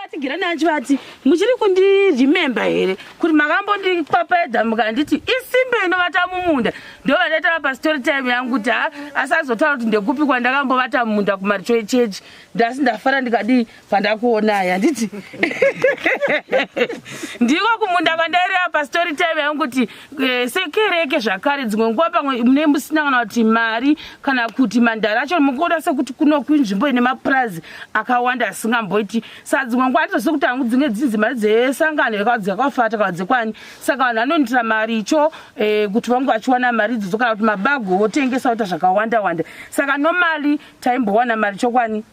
Atigirani achivati muchiri kundiremember here kuti makambondikwapaidza mukanditi isimbe inovata mumunda? Ndo vandaitaura pastory time yangu kuti ha, asazotaura kuti ndekupi kwandakambovata mumunda kumaricho echechi. Ndasi ndafara ndikadii pandakuonai, handiti ndiko kumunda kwandaireva pastory time yangu kuti sekereke zvakare dzimwe nguva pamwe mune musina kana kuti mari kana kuti mandara acho mukuona sekuti kuno kuinzvimbo ine mapurazi akawanda asingamboiti. Saka dzimwe nguva handitozivi kuti hangu dzinge dzinzi mari dzesangano dzakafata kana dzekwani. Saka vanhu vanoitira maricho kuti vange vachiwana mari idzodzo kana kuti mabago votengesa voita zvakawanda wanda. Saka normally taimbowana mari chokwani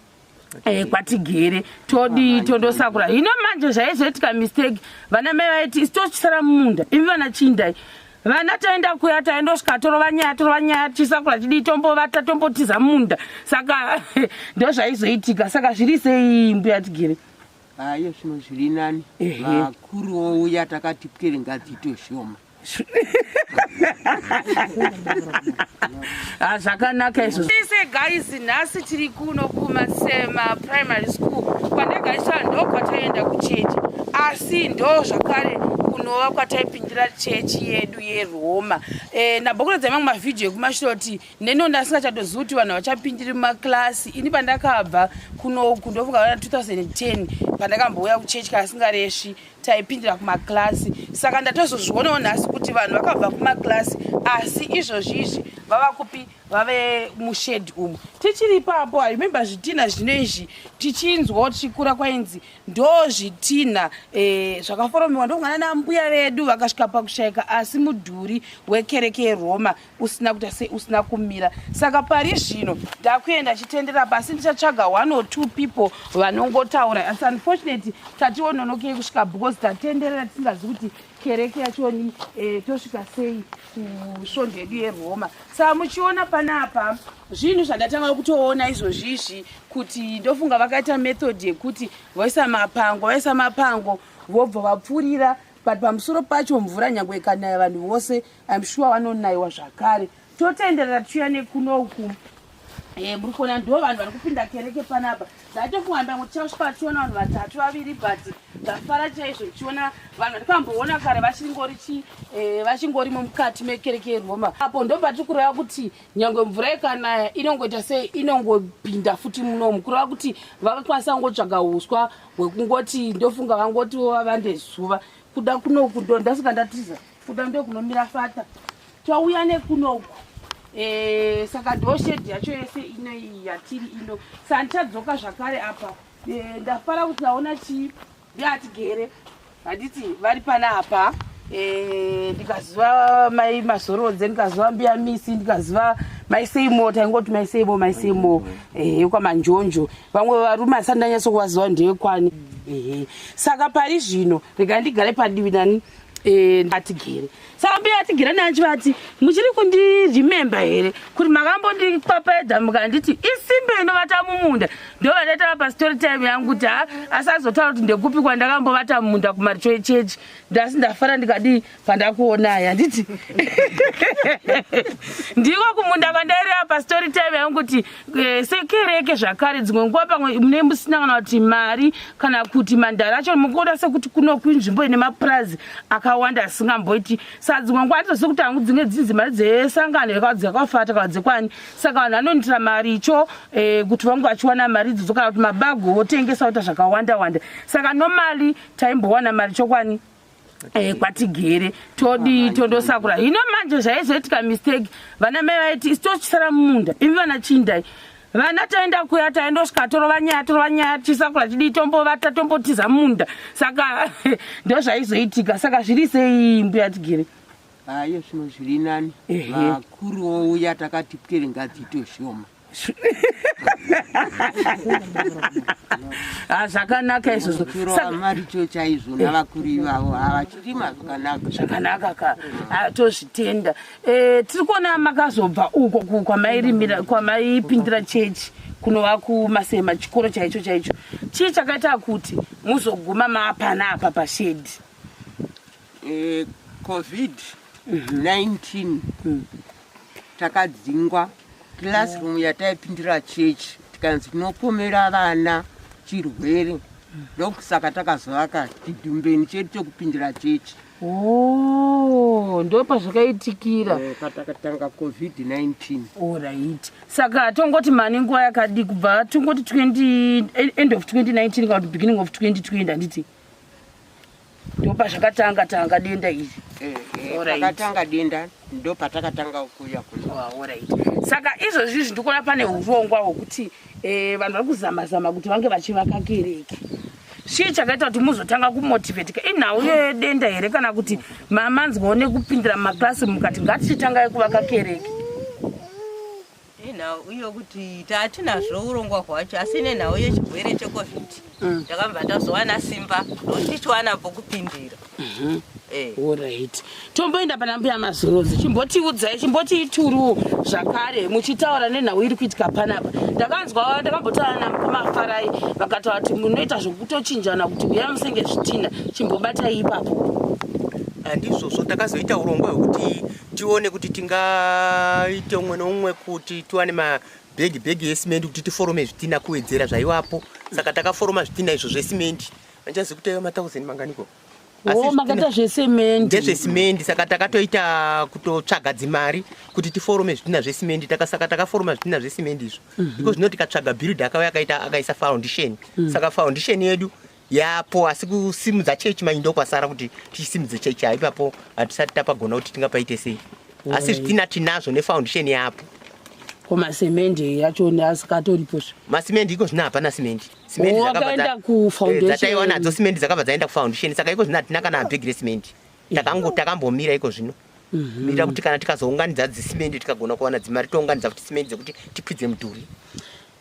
kwatigere todi tondosakura. Hino manje zvaizoitika mistake, vana mai vaiti isu tochisara mumunda, imi vana chiindai. Vana taenda kuya, taendosvika torova nyaya, torova nyaya, tichisakura, tidii, tombovata, tombotiza munda. Saka ndo zvaizoitika. Saka zviri sei, mbuya Tigere? Ayo, zvino zviri nani. Vakuru vouya, takati pwere ngadzitoshoma. Ah, zvakanaka izvozvo. Ise guys, nhasi tiri kuno kuMasema Primary School kwandagariswa. Ndo kwataienda kuchechi, asi ndo zvakare kunova kwataipindira chechi yedu yeRoma. Ndambokuratidza mamwe mavhidhiyo ekumashure kuti neno ndasingachatozivi kuti vanhu vachapindiri mumaklasi. Ini pandakabva kunoku, ndofunga vana 2010 pandakambouya kuchechi, kana singaresvi, taipindira kumaklasi. Saka ndatozozvionawo nhasi kuti vanhu vakabva kumaklasi, asi izvozvi izvi vava kupi? Vave mushedi umu. Tichiri ipapo, I remember zvitinha zvino izvi tichinzwawo tichikura kwainzi ndo zvitinha zvakaforomiwa ndokungana nambuya vedu vakasvika pakushayika, asi mudhuri wekereke yeRoma usina kuita sei, usina kumira. Saka pari zvino ndakuenda chitendera pasi, ndichatsvaga one or two people vanongotaura, asi unfortunately tationonokei kusvika because tatenderera tisingazivi kuti kereke yachoni tosvika sei kusvondo yedu yeRoma. Saka muchiona panapa zvinhu zvandatanga kutoona izvozvizvi kuti ndofunga vakaita method yekuti vaisa mapango, vaisa mapango vobva vapfurira, but pamusoro pacho mvura nyange ikanaya, vanhu vose I'm sure vanonayiwa zvakare. Totenderera tichiuya nekunoku. Muri kuona ndo vanhu vari kupinda kereke panapa. Ndatofunga ndamwe tichasvika tichiona vanhu vatatu, vaviri, but ndafara chaizvo ndichiona vanhu vandikamboona kare vachingori vachingorimo mukati mekereke yeRoma. Apo ndo patiri kureva kuti nyange mvura ikanaya inongoita sei, inongopinda futi munomu, kureva kuti vakakwanisa kungotsvaga uswa hwekungoti ndofunga vangotiwo vavande zuva. Kuda kunoku ndo ndasvika ndatiza, kuda ndo kunomira fata, tauya nekunoku. Saka ndo shedhi yacho yese ino iyi yatiri ino. Saka ndichadzoka zvakare apa. Ndafara kuti ndaona chii, ndiatigere, handiti vari panapa. Ndikaziva mai Mazorodze, ndikaziva mbuya Misi, ndikaziva mai Seimo, taingoti mai Seimo, mai Seimo kwaManjonjo. Vamwe varume asati ndanyatsokuvaziva ndeyekwani. Ehe, saka pari zvino rega ndigare padivi nani, atigere. Saka mbuya Atigere nachivati muchiri kundiremember here kuti makambondikwapaidza mukanditi isimbe inovata mumunda? Ndo vandaitaura pastory time yangu kuti ha, asazotaura kuti ndekupi kwandakambovata mumunda kumaricho echechi. Ndasi ndafara ndikadii pandakuonai, handiti ndiko kumunda kwandaireva pastory time yangu kuti sekereke zvakare dzimwe nguva pamwe mune musina kana kuti mari kana kuti mandara acho mukuona sekuti kuno kuinzvimbo ine mapurazi akawanda asingamboiti. Saka dzimwe nguva handitozivi kuti hangu dzinge dzinzi mari dzesangano dzakafata kana dzekwani. Saka vanhu vanoitira maricho kuti vange vachiwana mari idzodzo kana kuti mabago votengesa voita zvakawanda wanda. Saka normally taimbowana mari chokwani kwatigere todi tondosakura. Hino manje zvaizoitika mistake, vana mai vaiti isu tochisara mumunda, imi vana chiindai. Vana taenda kuya, taendosvika torova nyaya, torova nyaya, tichisakura, tidii, tombovata, tombotiza munda. Saka ndo zvaizoitika. Saka zviri sei, mbuya Tigere? Ayo, zvino zviri nani. Vakuru vouya, takati pwere ngadzitoshoma. Ah, zvakanaka izvozvo. Torova maricho chaizvo navakuru ivavo, havachirima zvakanaka. Zvakanaka ka. Ah, tozvitenda. Tiri kuona makazobva uko kwamairimira, kwamaipindira chechi, kunova kuMasema, chikoro chaicho chaicho. Chii chakaita kuti muzoguma maapanapa pashedhi? Covid 19 takadzingwa classroom yataipindira chechi, tikanzi tinopomera vana chirwere. Ndokusaka takazovaka chidhumbeni chedu chekupindira chechi. Oh, ndopazvakaitikira. Eh, patakatanga COVID-19. Alright. Saka tongoti mani nguva yakadi kubva tongoti 20 end of 2019 kana kuti beginning of 2020 handiti? Ndopazvakatanga tanga denda iri. Eh, eh, pakatanga denda ndopatakatanga kuuya kuno. Oh, alright. Saka izvozvi izvi ndikuona pane urongwa hwekuti eh, vanhu vari kuzama zama kuti vange vachivaka kereke. Chii chakaita kuti muzotanga kumotivetika? Inhau yedenda here kana kuti mamanzwawo nekupindira mumaklasi mukati ngatichitangai kuvaka kereke? Inhau yokuti tatinazvo urongwa hwacho asi nenhau yechirwere checovid takabva tazowana simba rokuti tichiwana pokupindira. Alright. Tomboenda pana mbuya Mazorodzi. Chimbotiudzai, chimbotiituruwo zvakare muchitaura nenhau iri kuitika panapa. Ndakanzwa ndakambotaura namukoma Farai vakataura kuti munoita zvekutochinjana kuti uyai musenge zvitinha. Chimbobatai ipapo. Handizvozvo, takazoita urongwa hwekuti tione kuti tingaite umwe neumwe kuti tiwane mabhegi bhegi esimendi kuti tiforome zvitina kuwedzera zvaivapo. Saka takaforoma zvitina izvo zvesimendi. Handichazivi kuti aiva matauzendi manganiko. Asi Oh, makaita zvesemendi. Ndezvesimendi, saka takatoita kutotsvaga dzimari kuti tiforome zvitina zvesimendi. Saka takaforoma zvitina zvesimendi izvo. Iko zvino tikatsvaga builder akauya akaita akaisa foundation. Saka foundation yedu yapo, asi kusimudza chechi manje ndokwasara kuti tichisimudze chechi ipapo hatisati tapagona kuti tingapaite sei. Asi zvitina tinazvo nefoundation yapo. Ko masemendi yacho asikatoripo zve? Masimendi iko zvino hapana simendi. Simendi Oh, dzakabva akaenda kufoundation. Dzataiwa nadzo simendi dzakabva dzaenda kufoundation. Saka iko zvino hatina kana bhegi resimendi. Takambomira iko zvino. Mira kuti kana tikazounganidza dzisimendi tikagona kuwana dzimari tounganidza kuti simendi dzekuti tikwidze mudhuri.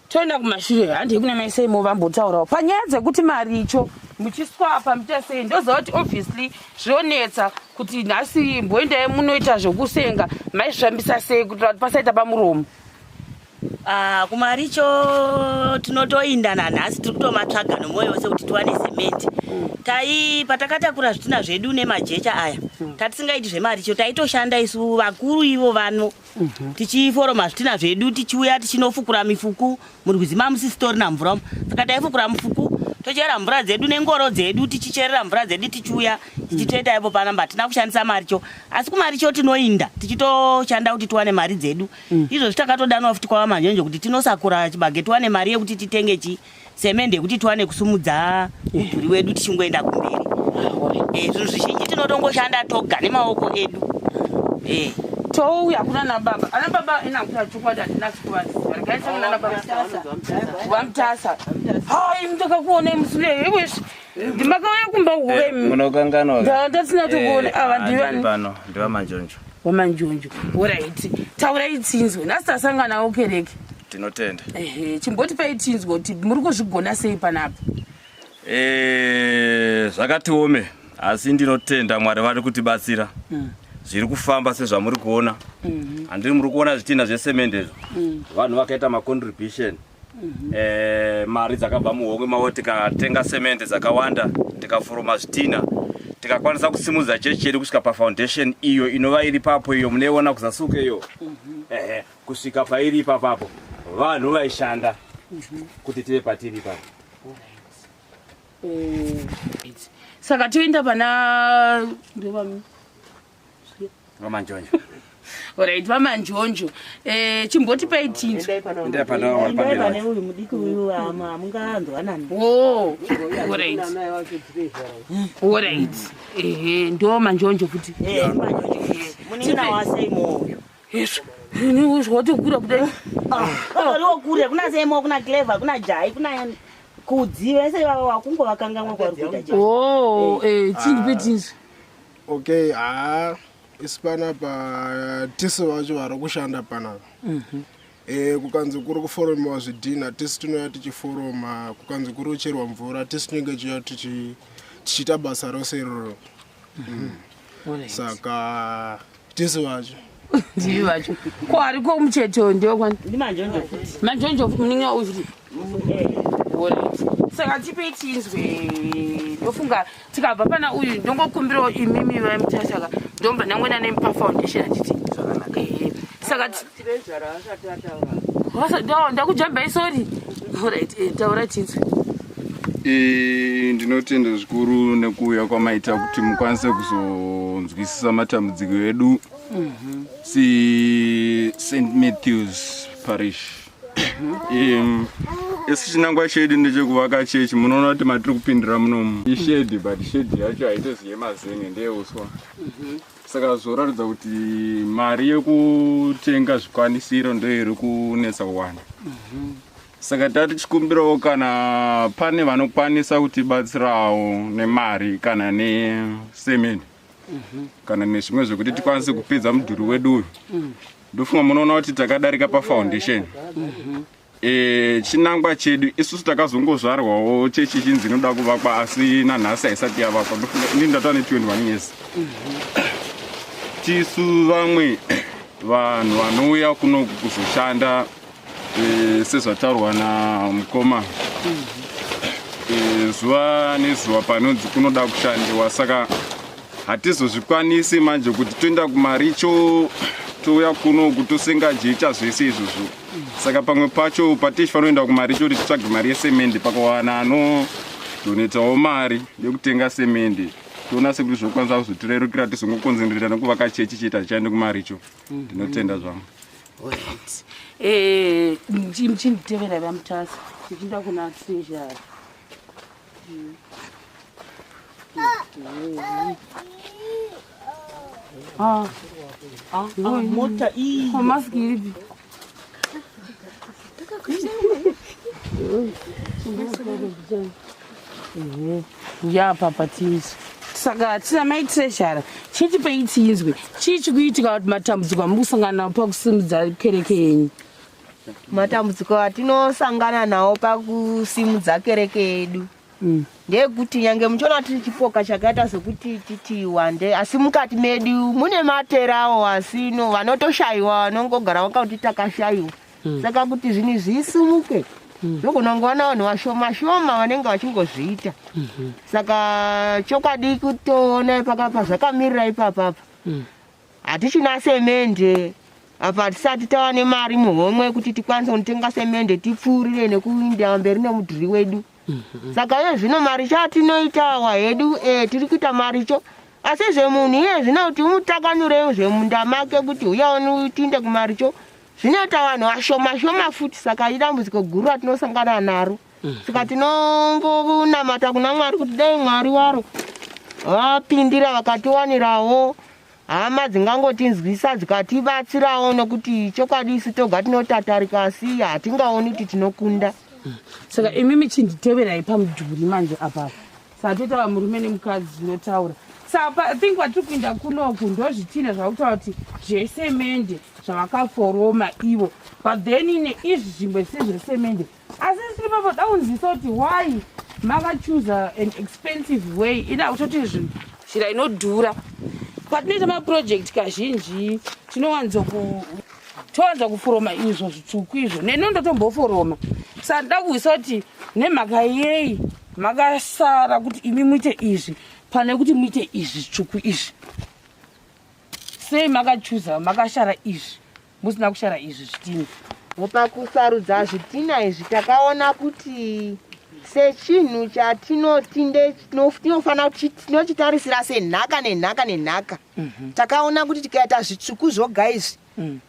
Toenda kumashure handei kuna mai Seimo vambotaurawo panyaya dzekuti maricho muchiswa apa muita sei. Ndoziva kuti obviously zvinonetsa kuti nhasi mboendai munoita zvekusenga, maizvifambisa sei kuitira kuti pasaita pamuromo? Kumaricho tinotoinda nanhasi, tiri kutomatsvaga nomwoyo wose kuti tiwane semende. Tai patakatakura zvitina zvedu nemajecha aya, tatisingaiti zvemaricho, taitoshanda isu vakuru ivo vano tichiforoma zvitina zvedu, tichiuya tichinofukura mifuku murwizi mamusisitorina mvura umu. Saka taifukura mufuku tochera mvura dzedu nengoro dzedu, tichicherera mvura dzedu tichiuya tichitoita ipo panamba. Hatina kushandisa maricho, asi kumaricho tinoinda tichitoshanda kuti tiwane mari dzedu. Izvozvi takatodanwa futi kwava manjonjo kuti tinosakura chibage tiwane mari yekuti titenge chi semende yekuti tiwane kusumudza mudhuri wedu tichingoenda kumberi. Zvinhu zvizhinji tinotongoshanda toga nemaoko edu. Touya kuna nababa. Ana baba inakuta chokwadi handina sikuvaziva. Regai tisangane nana baba. VaMutasa. Hai, ndakakuonai musi uya. Iwe, ndimakauya kumba uko imi. Munokanganwa. Ndasina tokuona. Ava ndivani? Pano ndiVaManjonjo. VaManjonjo. Alright. Taurai tinzwe. Nhasi tasanganawo kereke. Tinotenda. Ehe, chimbotipai tinzwe kuti muri kuzvigona sei panapa. Zvakati ome, asi ndinotenda Mwari vari kutibatsira. Zviri kufamba sezvamuri kuona. Handiri muri kuona zvitina zvesemende izvo. Vanhu vakaita macontribution. Mari dzakabva muhomwe mavo, tikatenga semende dzakawanda, tikaforoma zvitina, tikakwanisa kusimudza chechi yedu kusvika pafoundation iyo inova iri papo, iyo munoiona kuzasuke iyo. Ehe, kusvika pairi ipapapo vanhu vaishanda kuti tive patiri ipapo. Saka toenda pana VaManjonjo. Alright, VaManjonjo. Chimbotipai tinzwe. Endai pane uyu mudiki uyu hamunganzwanani. Oh, alright. Alright. Ehe, ndo Manjonjo futi. Munin'ina waSeimo uyu. Izvo. Ini zvotokura kudai. Variwo kure kuna Seimo, kuna Clever, kuna Jai, kuna Kudzi, vese vava wakungovakangamwa kwauri kuita chete. Oh, chindipe tinzwe. Okay, ha, isu panapa tisu vacho vari kushanda panapa. Kukanzi kuri kuforomiwa zvidhina, tisu tinouya tichiforoma. Kukanzi kuri kucherwa mvura, tisu tinenge tichiuya tichiita basa rose iroro. Saka tisu vacho. Ndivi vacho. Ko ariko mucheto ndiwe kwani? NdiManjonjo futi. Manjonjo munin'ina uyu futi. Alright. Saka tipei tinzwe. Ndofunga tikabva pana uyu ndongokumbirawo imimi vaMutasaka ndomba ndangwena nemupa foundation achiti. Ehe. Saka ndakujambai, sorry. Alright, taura tinzwe. E, ndinotenda zvikuru nekuuya kwamaita kuti mukwanise kuzonzwisisa matambudziko edu si St Matthews Parish. Isu chinangwa chedu ndechekuvaka chechi. Munoona kuti matiri kupindira munomu ishedhi, but shedhi yacho haitozi yemazenge, ndeyeuswa. Saka zvoratidza kuti mari yekutenga zvikwanisiro ndoiri kunetsa kuwana. Saka tati tichikumbirawo kana pane vanokwanisa kutibatsirawo nemari kana nesemende kana nezvimwe zvekuti tikwanise kupedza mudhuri wedu uyu. Ndofunga munoona kuti takadarika pafoundation. Chinangwa chedu isusu takazongozvarwawo chechi chinzi inoda kuvakwa, asi nanhasi haisati yavakwa. Ndofunga ini ndatova ne21 years. Tisu vamwe vanhu vanouya kuno kuzoshanda, sezvataurwa namukoma, zuva nezuva panonzi kunoda kushandiwa. Saka hatizozvikwanisi manje kuti toenda kumaricho, touya kunoku, tosenga jecha, zvese izvozvo. Saka pamwe pacho patichifanira kuenda kumaricho kuti titsvage mari yesemende, pakawana anodonetawo mari yekutenga semende, toona sekuti zvokwanisa kuzotirerukira, tizongokonzentreta nekuvaka chechi chete, hatichaende kumaricho. Ndinotenda zvangu. Alright. Muchinditevera vaMutasa, tichienda kuna treasury. Ah, mota iyi. Ko maski iripi? Ya papa tinzwe. Saka tina mai treasurer, chitipei tinzwe. Chii chikuitika kuti matambudziko amuri kusangana nawo pakusimudza kereke yenyu? Matambudziko atinosangana nawo pakusimudza kereke yedu ndeyekuti nyange muchiona tiri chipoka chakaita sekuti titi wande, asi mukati medu mune materawo, asi no vanotoshayiwa, vanongogara vakauti takashayiwa. Saka kuti zvinhu zvisumuke, ndogona kungoona vanhu vashoma shoma vanenge vachingozviita. Saka chokwadi kutoona ipakapa zvakamirira ipapapa, hatichina semende apa, tisati tava nemari muhomwe yekuti tikwanise kunotenga semende tipfuurire nekuenda mberi nemudhuri wedu. Saka iye zvino maricho atinoitawa hedu, tiri kuita maricho, asi zvemunhu iye zvino kuti umutakanure zvemunda make kuti uyaoni tiinde kumaricho, zvinoita vanhu vashoma shoma futi. Saka idambudziko guru ratinosangana naro. Saka tinongonamata kuna Mwari kuti dai Mwari waro vapindira, vakatiwanirawo hama dzingangotinzwisa, dzikatibatsirawo, nokuti chokwadi isu toga tinotatarika, asi hatingaoni kuti tinokunda. Saka imi michinditeverai pamudhuri manje apapa. Saka toita murume nemukadzi zvinotaura. Saka I think kwatiri kuinda kunoku ndozvitina zvakutaura kuti zvesemende zvavakaforoma ivo, but then neizvi zvimwe sezvesemende. Asi tiri papo da kunzwisa kuti why makachuza an expensive way, ida kutoti zvinhu njira inodhura. Patinoita maproject kazhinji tinowanzo towanza kuforoma izvo zvitsvuku izvo, neni ndotomboforoma. Saka ndoda kuhwisa kuti nemhaka yei makasara kuti imi muite izvi pane kuti muite izvi zvitsvuku izvi? Sei makachuza, makashara izvi musina kushara izvi zvitina? Pakusarudza zvitina izvi, takaona kuti sechinhu chatinoti tinofanira kuti tinochitarisira senhaka nenhaka nenhaka, takaona kuti tikaita zvitsvuku zvoga izvi,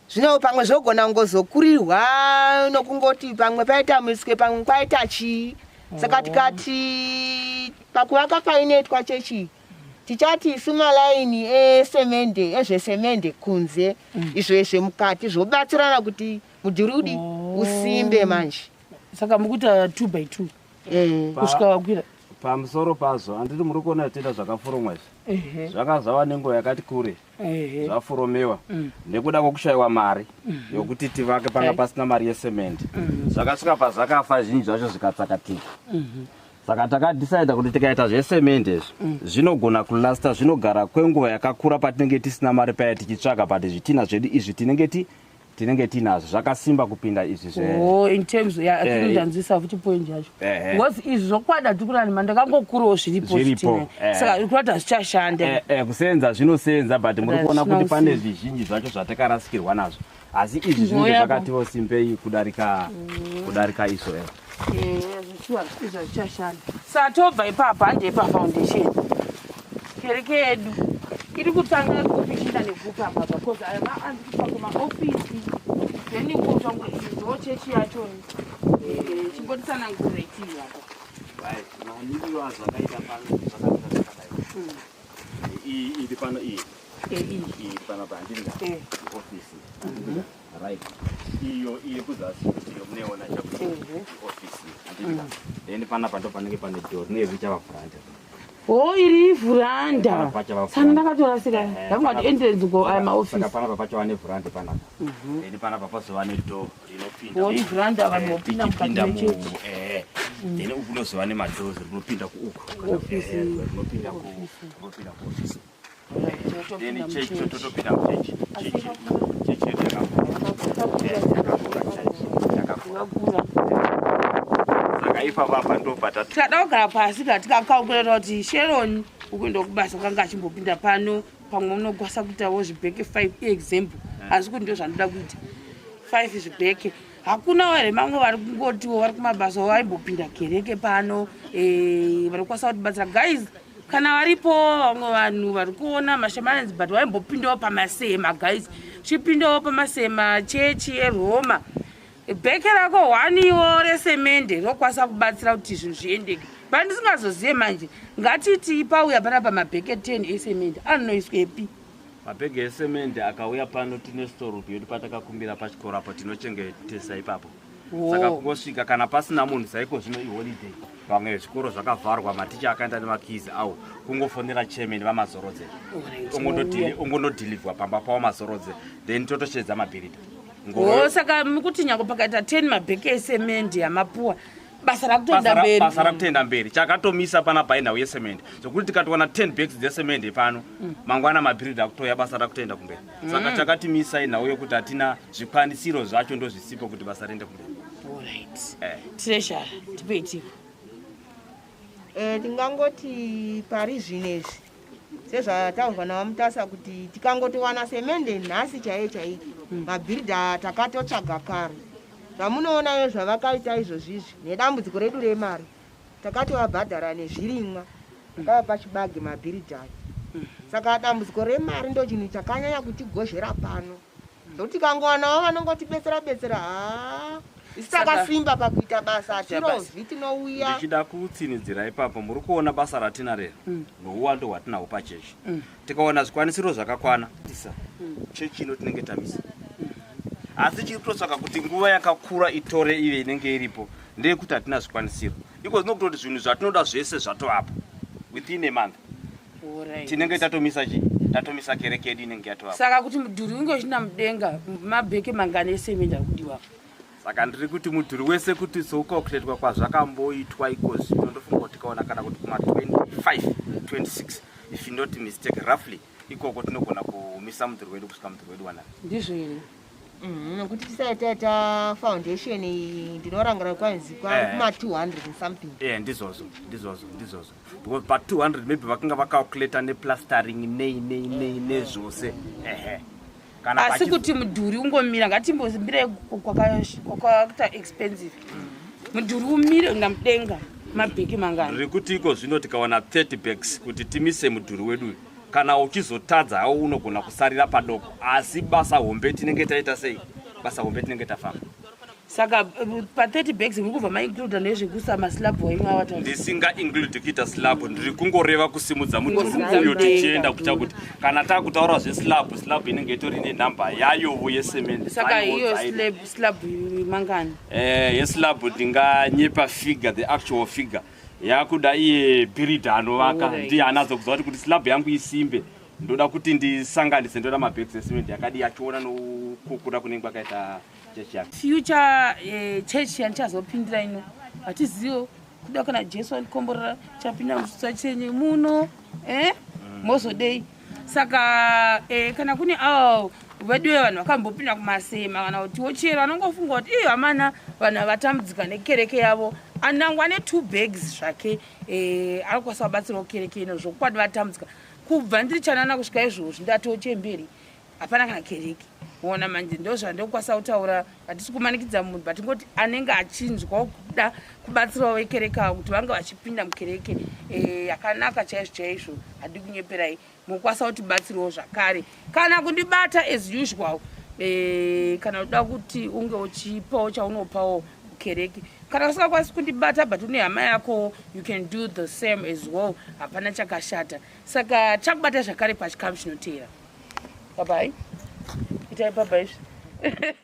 zvino pamwe zvogona kungozokurirwa nokungoti pamwe paita miswe, pamwe kwaita chii. Saka tikati pakuvaka painoitwa chechi, tichati isu malaini esemende, ezvesemende kunze, izvo ezvemukati zvobatsirana kuti mudhuri udi usimbe manje. Saka mukuita 2 by 2 kusvika wakwira? Pamusoro pazvo, handiti muri kuona tenda zvakaforomwa izvi? Zvanga zvava nenguva yakati kure zvaforomewa. Nekuda kwekushayiwa mari yokuti tivake, panga pasina mari yesemende, zvakasvika pazvakafa zhinji zvacho zvikatsakatika. Saka takadhisaida kuti tikaita zvesemende izvi, zvinogona kulasta, zvinogara kwenguva yakakura. Patinenge tisina mari paya tichitsvaga, but zvitina zvedu izvi tinenge tinazvo zvakasimba kupinda izvi zve Oh, in terms ya ndanzwisa futi point yacho. Because izvi zvokwadi hatikurani, mandakangokurawo zviripo. Zviripo, zvitina. Saka uri kurati hazvichashanda? Kusenza zvinosenza, but muri But kuona hazvina kuti pane kusimba. zvizhinji zvacho zvatakarasikirwa nazvo, asi izvi zvinenge Ngoyapo. zvakatiwo simbei kudarika izvo. Zvichiwa izvo zvichashanda. Saka tobva ipapo handei pafoundation. Kereke yedu iri kutanga kupi ichienda nekupi apa apa because aya maandikupa kumaofisi then kutongo iyi ndo chechi yacho eh, chimbotitsanangurira itii apa. Right, mamiriro azvakaita pano zvakamira zvakadai. Iyi iri pano iyi. Eh, iyi. Iyi pano pa handiri Eh. office. Right. Iyo iri kuzasi iyo munoiona chakuti office. Handiri Then panapa ndo panenge pane door rinenge richava vhuranda. Oh, iri ivhuranda. Panapa pachava Sana vhuranda. ndakatorasika. Eh, Ndakungati panapa- entrance go aya Saka maofisi. panapa pachava nevhuranda panapa. Then panapa pazova nedoor rinopinda. Oh, ivhuranda vanhu Eh, vopinda mukati tichipinda mu- mechechi. eh, then uku kunozova nemadoors rinopinda kuuku. Office. Eh, rinopinda ku rinopinda kuofisi. Totopinda Then chechi muchechi. totopinda muchechi. Chechi chechi yedu yakakura. Eh, yakakura chechi. Yakakura. Yakakura. Saka ipapa apa ndo patatu. Tikada kugara pasi ka tikakakureta kuti Sharon ukuenda kubasa kwanga achimbopinda pano pamwe unokwanisa kuitawo zvibheke 5 example asi kuti ndo zvandoda kuita 5 zvibheke hakunawo here mamwe vari kungotiwo vari kumabasa vaimbopinda kereke pano eh, vari kukwanisa kutibatsira guys kana varipo vamwe vanhu vari kuona mashamanzi but vaimbopindawo pamasema guys chipindawo pamasema chechi eroma bheke rako hwaniwo resemende rinokwanisa kubatsira kuti zvinhu zviendeke but ndisingazozive manje ngatiti pauya panapa mabheke 10 esemende anoiswepi Mabhegi esemende akauya pano tine storeroom yedu patakakumbira pachikoro apo tinochengetesa ipapo. Oh. Saka kungosvika kana pasina munhu saiko zvino iholiday vamwe zvikoro zvakavharwa maticha akaenda nemakizi awo kungofonera chairman vamazorodze ongonodhilivhwa pamba pavo mazorodze then totoshedza mabhiridha o saka mukuti nyange pakaita 10 mabheke esemende amapuwa basa rakutoenda mberi basa rakutoenda mberi chakatomisa panapa inhau yesemende zvokuti tikatowana 10 bags dzesemende pano mangwana mabhiridha akutoya basa rakutoenda kumberi saka chakatimisa inhau yekuti hatina zvikwanisiro zvacho ndozvisipo kuti basa riende kumberi Alright. Eh. Treasurer, tipei tiko. Eh, tingangoti pari zvino izvi sezvataurwa navamutasa kuti tikangotowana semende nhasi chaiyo chaiyo mabhiridha takatotsvaga kare zvamunoonayo zvavakaita izvozvizvi nedambudziko redu remari takatovabhadhara nezvirimwa takavapa chibage mabhiridha ayo saka dambudziko remari ndo chinhu chakanyanya kutigozhera pano zvokuti tikangowanawo vanongotibetsera betsera haa isu Saka- takasimba pakuita basa Kuita basa. hatirovhi tinouya ndichida kutsinidzira ipapo muri kuona basa ratina rero nouwandu hwatinahwo pachechi tikaona zvikwanisiro zvakakwana tisa chechi ino tinenge tamisa asi chiri kutotsvaka kuti nguva yakakura itore ive inenge iripo ndeyekuti hatina zvikwanisiro iko zvino kutoti zvinhu zvatinoda zvese zvatovapo within a month Alright. tinenge tatomisa chii tatomisa kereke yedu inenge yatovapo saka kuti mudhuri unge uchina mudenga mabheke mangani esemende ari kudiwa saka ndiri kuti mudhuri wese kuti soukakuletwa kwazvakamboitwa iko zvino ndofunga kuti tikaona kana kuti kuma 25 26 if not mistake roughly ikoko tinogona kumisa mudhuri wedu kusvika mudhuri wedu wanaka ndizvo here Nokuti tisati taita foundation iyi ndinorangarira kwainzi Eh. kuma 200 and something e ndizvozvo ndizvozvo ndizvozvo because pa200 maybe vakanga vacalculata neplastering nei nei nei nezvose ehe kana asi pachizo- kuti mudhuri ungomira ngatimbombirai kwakaita expensive mudhuri umire kuenda mudenga mabheki mangani ndiri kuti iko zvino tikawana 30 bags kuti timise mudhuri wedu uyu kana uchizotadza hawo unogona kusarira padoko asi basa hombe tinenge taita sei basa hombe tinenge tafamba saka pa30 bags muri kubva maincluda nezvekuisa maslab waimwe awata ndisinga include kuita slab ndiri kungoreva kusimudza mudhuri Kungosimudza uyo mudenga. tichienda kuita kuti kana taakutaura zveslab slab inenge itori nenhamba yayovo yesemende saka Dzaiwo iyo dzairi. slab slab mangani Eh, yeslab ndinganyepa figure the actual figure yakuda iye bhiridha anovaka Alright. ndiye anazokuziva kuti kuti slab yangu isimbe ndoda kuti ndisanganise ndoda mabhegis esimende yakadi achiona nokukura kunenge kwakaita chechi yake future eh, church yandichazopindira ino hatizivo kuda kana jesu andikomborera chapinda muchitsva chenyu muno eh? mozodei saka eh, kana kune avo veduwe vanhu vakambopinda kumasema kana kuti wochero vanongofunga kuti ii hamana vanhu havatambudzika nekereke yavo anangwa ne2 bags zvake eh, arikukwanisa kubatsirawo kereke ino zvokwadi vatambudzika kubva ndiri chanana kusvika izvozvi ndatochemberi hapana kana kereke Ona manje ndozvandokwanisa kutaura, hatisi kumanikidza munhu, but ngoti anenge achinzwa kuda kubatsirawo vekereke avo kuti vange vachipinda mukereke yakanaka chaizvo chaizvo. Hadi kunyeperai, mukwanisa kutibatsirawo zvakare kana kundibata as usual. Kana uda kuti unge uchipawo chaunopawo kukereke, kana usingakwanisi kundibata but une hama yako, you can do the same as well, hapana chakashata. Saka chakubata zvakare pachikamu chinoteera. Bye bye, itai bye bye.